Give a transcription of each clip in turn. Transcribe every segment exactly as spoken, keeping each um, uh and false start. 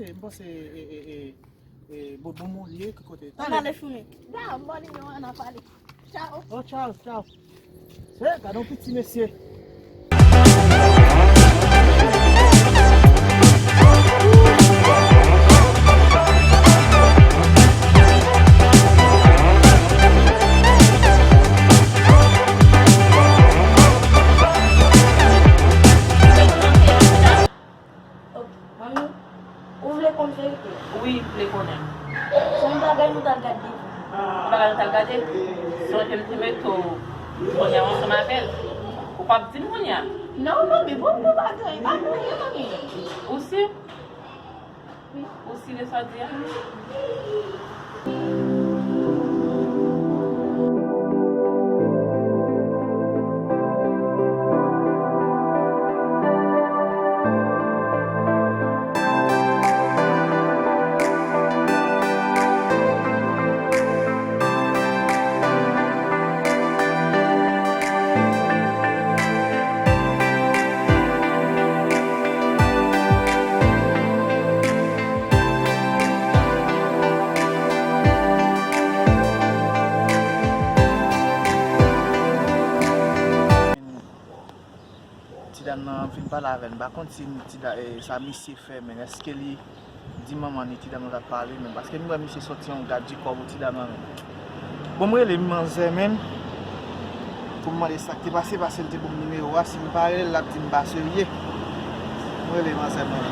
M panse, e, e, e, e, bon, bon, bon, li ye, ki kote? Ann ale foumen. Da, m ba w nimewo a, n a pale. Tchao. Oh, tchao, tchao. Se, gade yon piti mesye. Ok, manmi, ou vle konn verite? Wi, m vle konnen. Se yon bagay nou t al gade depi. Yon bagay nou t al gade? Sonje m te mete w kounye a ansanm avè l. Ou p ap di m kounye a? Non, manmi, bon, bon, pa gen, pa gen anyen, manmi. Ou si? Wi. Ou si de sa w di a? Ti dam nan ap vin pale avè l. M pa konn si ti da-, e, sa misye fè, men èske li di manman ni ti dam nan t ap pale, men paske m wè misye sòti yon gad di kò pou ti dam nan, men. Bon, m rele manzè, men, pou m mande sa k te pase, paske l te ban m nimewo a. Si m pa rele l, l ap di m pa serye. M rele manzè, men.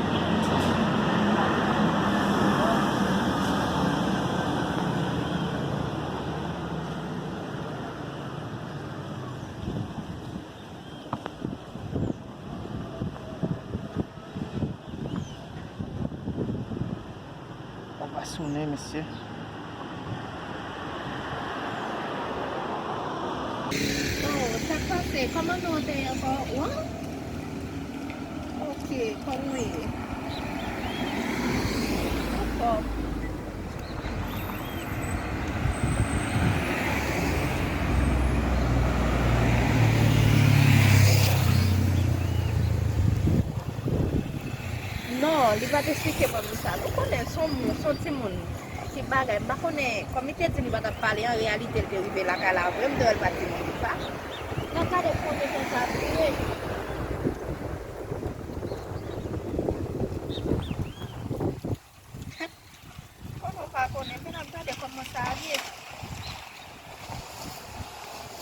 Papa Soune, mesye. Oh, sa k pase? Kòman non w te ye ankò? Wan? Ok, kòman w ye? Ankò. Non, li pa t esplike mwen pou sa. Nou konnen se yon moun, se yon timoun. Ki bagay, m pa konnen, kòm li te di m li pa t ap pale, an reyalite, l te rive lakay la vre, m te wè l pa t di moun sa. N ap gade kote tan sa vire. Kòman w pa konnen? Men n ap gade kòman sa ye.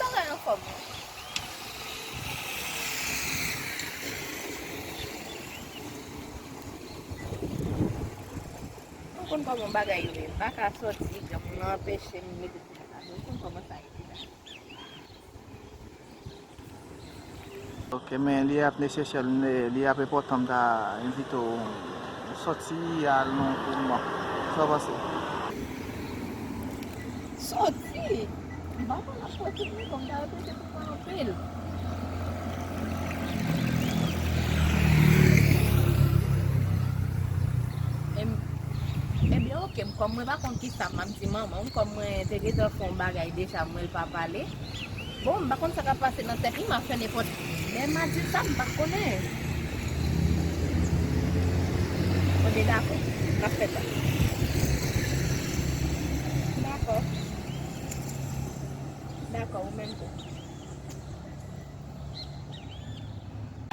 Bagay anfòm, wi. Ou konn kòman bagay yo ye. M pa ka sòti, granmoun nan anpeche m mete ti bagay. Ou konn kòman sa ye deja. Ok, men li ap nesesè, li, li ap enpòtan m ta envite w sòti al nan yon kou mò. Sa w panse? Sòti? M pa konn ap pwofite, m ta regrete pou mwen anpil. Em, ebyen, ok, m, kòm mwen pa konn kisa m ap di manman m, kòm mwen te gentan fè yon bagay deja, m wè l pa pale. Bon, m pa konn sa k ap pase nan tèt li, m ap fè nenpòt. Lè m a di sa, m pa konnen. Bon, de dakò, m ap fè sa. Dakò. Dakò, ou menm tou.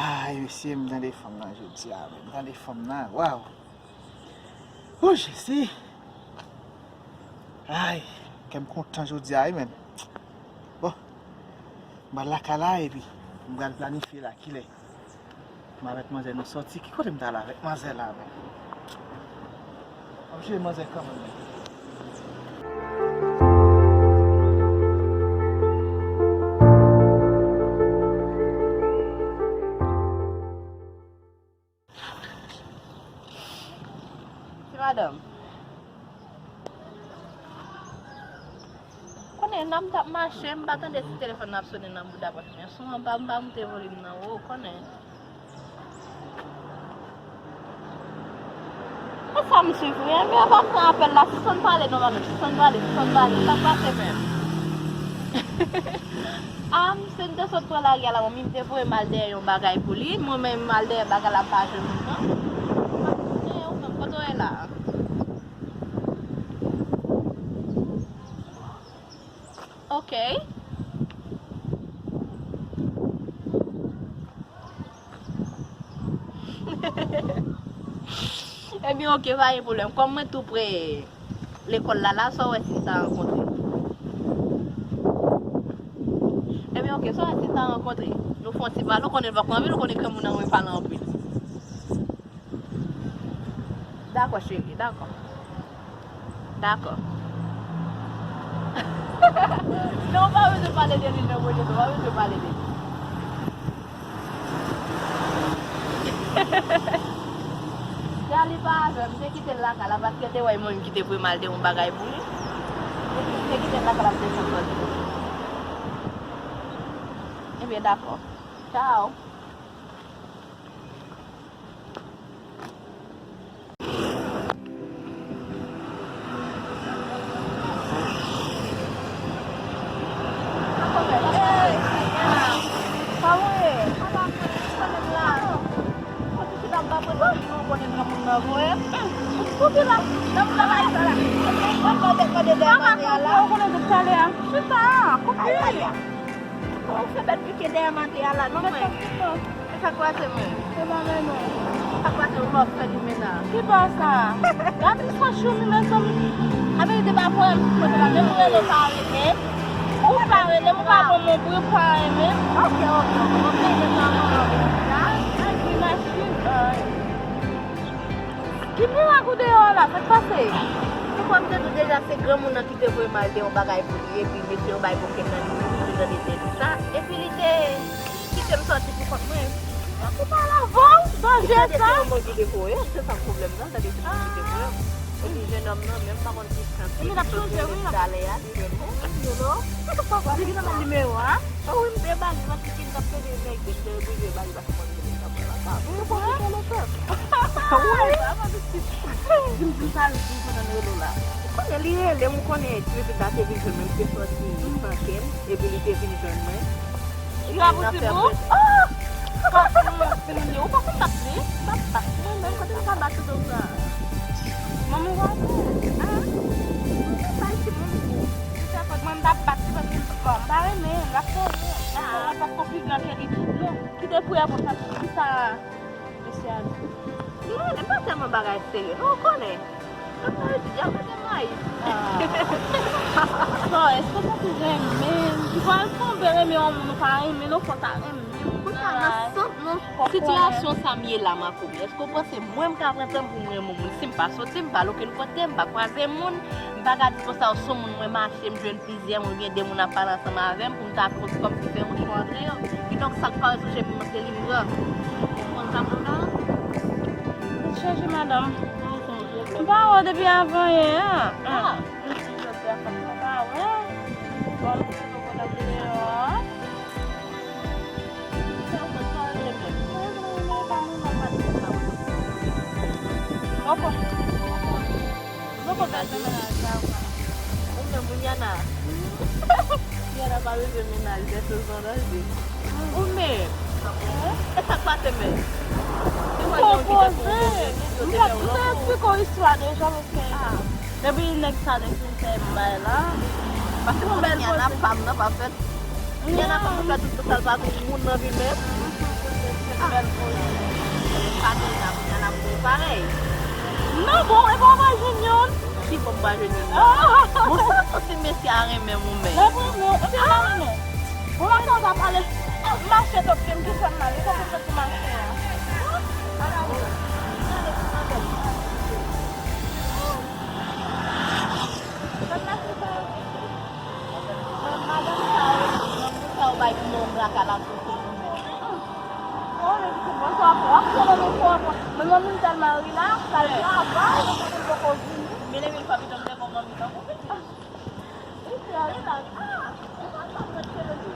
Ay, mesye, m tande fanm nan jodi a, men. M tande fanm nan, waw. O Jezi! Ay, kè m kontan jodi a, wi, men. Bon, m pral lakay la, epi m pral planifye la, kilè m avèk manzè nou sòti. Ki kote m t al avèk manzè la, men? M ap jere manzè kanmenm, men. Ti madanm. Konnen nan m t ap mache, m pa tande si telefòn nan ap sonnen nan bouda pòch mwen. Son an pa, m pa moute volim nan wo, konnen. E sa m swiv wi, ebyen pa pran apèl la, sispann pale non, madanm, sispann pale, sispann pale, sa k pase menm? A, m, se m te sot pran lari a la, manmi m te voye m al dèyè yon bagay pou li, mwen menm m al dèyè bagay la, m pa jwenn moun nan. M pa konnen, ou menm, kote Wè la. Ok. Ebyen, ok, pa gen pwoblèm. Kòm mwen tou pre lekòl la, la, sa w wè si n ta rankontre? Ebyen, ok, sa w wè si n ta rankontre? Nou fè yon ti pale, ou konnen l poko anvi, ou konnen granmoun nan renmen pale anpil. Dakò, cheri, dakò. Dakò. Non, ou pa bezwen pale de li, non, Bondye, ou pa bezwen pale de li. Dali pa avè m, m te kite l lakay la, paske te wè mwen ki te voye m al te yon bagay pou li. Epi m te kite l lakay la, m te sot sòti. Ebyen, dakò. Tchao. Chita, koupe. Ou fè bèt pike dèyè mante a la, non, mwen. E sa k pase, mwen? E pa mwen, non. Sa k pase, ou pa fè li mennaj? Ki pa sa? Gade sa, Choumi, mezanmi. Avè li te pa pran m, mwen te pa menm rele, pa rele. Ou pa rele, mwen pa pran mon bri, pa renmen. Ok, ok, ok. Mwen te gen tan, mwen, mwen. Ay, ay, ki machin, ay. Ki mirak ou deyò la? Sa k pase? Ou konn te di deja se granmoun nan ki te voye m al te yon bagay pou li, epi mesye yo bay kokenn nan li, li vin nan lete li sa, epi li te kite m sòti pou kont mwen. Ou pale avè w, danje sa. Tande se manman ki te voye, se sa pwoblèm nan, tande se manman ki te voye. Epi jennonm nan menm pa konn ki chans li, li sot jwenn talè a, li jwenn mwen. Li gen nan nimewo a? O wi, m te ba li, paske m t ap plede nèg, m te oblije ba li, paske mwen te gen sa pou la pa. Ou pran pou fè le pèp. Wi. Di m, di m sa, di m konnen rele w la. Ou konnen li rele m, ou konnen, epi ta te vin jwenn mwen, m te sòti san kenn, epi li te vin jwenn mwen. Li pa posib, non? Ah! Ou pa konn bat li? M ap bat mwen menm, kote m ka bat ou konsa? Manman w a fè. Ah! Mwen pa isi, mwen. Li fè fòt mwen, m t ap bat li paske m, bon, m pa renmen, l ap fè anyen. Ah, l ap fè konfizyon ke li. Non, kite pou yè konsa, ki sa mesye a di? Non, li pa tèlman bagay serye, non, ou konnen. Sa pa vle di, y ap mete mayis. Ah. Bon, èske w ta tou renmen? Ou pa tonbe renmen yon moun ou pa renmen, non, fò w ta renmen. Kounya nan sant, nan kò. Sitiyasyon sa m ye la, Makomi, èske w panse mwen m ka pran tan pou m renmen yon moun? Si m pa soti, m pa al okenn kote, m pa kwaze moun, m pa gade konsa, ou se yon moun mwen mache, m jwenn plizyè moun, oubyen de moun ap pale ansanm avè m, pou m ta kont kòmsi fè yon cho antre yo. Kidonk, sa k parèt sou chemen mwen, se li m pran. Ou konprann sa m pran la? Ou chèche madanm. M pa wè w depi avan yè a. Ah. Depi jodi a, fòk mwen pa wè. Bon, mwen se pou mwen ap deyò a. Sa w sot pale menm. Mwen, mwen, mwen, pa mwen, mwen, pa mwen. Poko. Poko bèl nan mennaj la, ou konnen. Ou menm, Miana. Miana pa bezwen mennaj, bèt ou san danje. Ou menm. E sa k pase menm? Se mwen menm ki te fè w poze, ki te fè w lòt. M te eksplike w istwa deja, paske depi nèg sa depi l fè m bay la. Paske mwen bèl poze. Miana pa m nan pa fèt. Miana pa m fè tout sa l pa tou moun nan vi menm. Bèl poze. Pa gen la, Miana pou parèy. Non, bon, e pa w pa jwenn youn. Ki bon m pa jwenn youn nan? Bon, se pa santi mesye a renmen m ou menm. L ap renmen w, ebyen l ap renmen w. Bon, maten w ta pale, mache tòt pye m ki fè m mal, li konprann sòti mache a. Ala w. Sa mache sa. Madanm sa yo, granmoun sa yo bay pou mwen yon blaka la sou kou. Oh, men ki bon sa w ap fè, w ap fè nan men kò w. Men yon moun tèlman ri la, sa l travay, men kote l poko vini. Men depi l fè pito m te bon manmi tankou pitit. Li fè ri la. Ah! Ou pa sa mèt se li.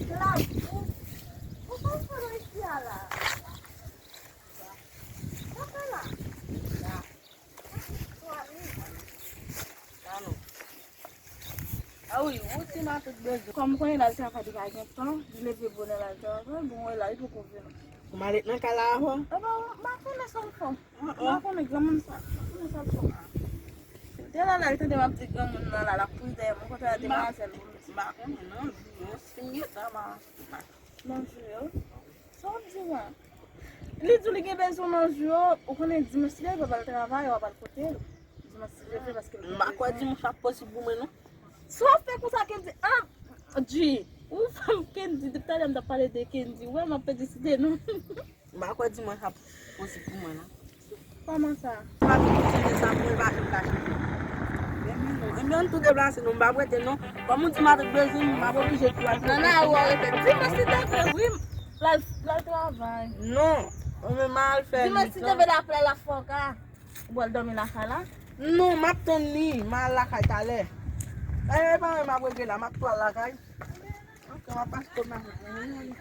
Gladys, ou konn fè nan isi a la? Sa fè la? A wi, ou di m a tout bezwen. Kòm ou konnen l al travay, li pa gen tan, li leve bonè l al travay, bon, wè la, li poko vini. Ou mal ret nan kay la avè w? Ebyen, m pa konnen sa l fè. M pa konnen granmoun sa, m pa konnen sa l fè. Depi lè l tande m ap di granmoun nan la, l ap kouri dèyè m, ou konn wè demwazèl. M pa konnen non, jou yo, si m gen tan, m a. Nan jou yo? Sa w ap di la? Li di w li gen bezwen nan jou yo, ou konnen dimanch si leve w ap al travay, w ap al kote l. Dimanch si leve paske l gen bezwen. M pa kwè dimanch ap posib pou mwen non. Sa w ap fè konsa Kendy? Ah, G, ou fanm Kendy, depi talè m t ap pale de Kendy, ou wè m ap pèdi site non. M pa kwè dimanch ap posib pou mwen non. Kòman sa? M pa vin itilize sa pou mwen pa jwenn kache. Ebyen nou tou deplase non, m pa prete non. Kòm ou di m a tout bezwen, m ap oblije tou al. Nana, ou arete. Dimanch si te vle, wi, l al, l al travay. Non, mwen menm m al fè. Dimanch si te vle, l ap fè l a fòka. Ou pral dòmi lakay la? Non, m ap tann li, m al lakay talè. Talè pa mwen m ap regle la, m ap tou al lakay. Ok, m ap pase kòb nan men li.